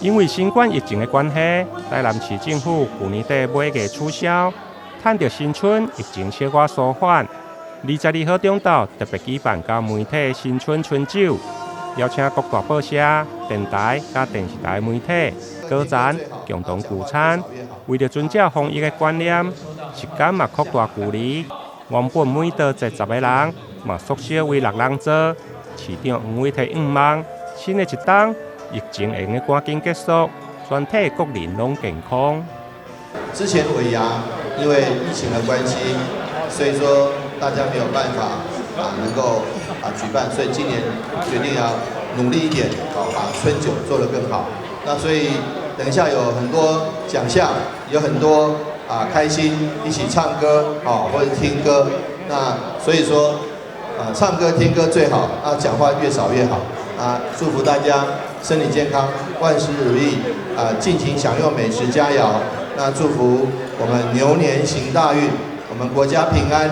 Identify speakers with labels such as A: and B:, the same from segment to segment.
A: 因為新冠疫情的關係，台南市政府舊年底尾月取消，趁著新春疫情小可舒緩，22號中晝特別舉辦佮媒體新春春酒，邀請各大報社、電台佮電視台媒體高層共同聚餐，為著遵照防疫的觀念，席間嘛擴大距離，原本每桌坐十個人，嘛縮小為六人座。市長黃偉提願望，新的一冬疫情會用趕緊結束，全體國人攏健康。
B: 之前尾牙因為疫情的關係，所以說大家沒有辦法能夠舉辦，所以今年決定要努力一點，把春酒做得更好。那所以等一下有很多獎項，有很多開心一起唱歌或者聽歌。那所以說唱歌聽歌最好，講話越少越好。祝福大家身體健康，萬事如意。盡情享用美食佳餚。那祝福我們牛年行大運，我們國家平安，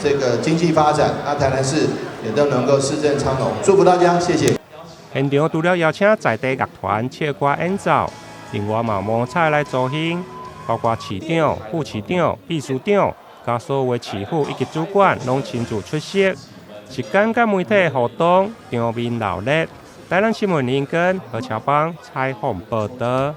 B: 這個經濟發展，台南市也都能夠市政昌隆。祝福大家，謝謝。
A: 現場除了邀請在地樂團唱歌演奏，另外嘛摸彩來助興，包括市長、副市長、秘書長，佮所有市府以及主管攏親自出席。時間佮媒體互動，場面鬧熱。台南新聞林根何喬邦採訪報導。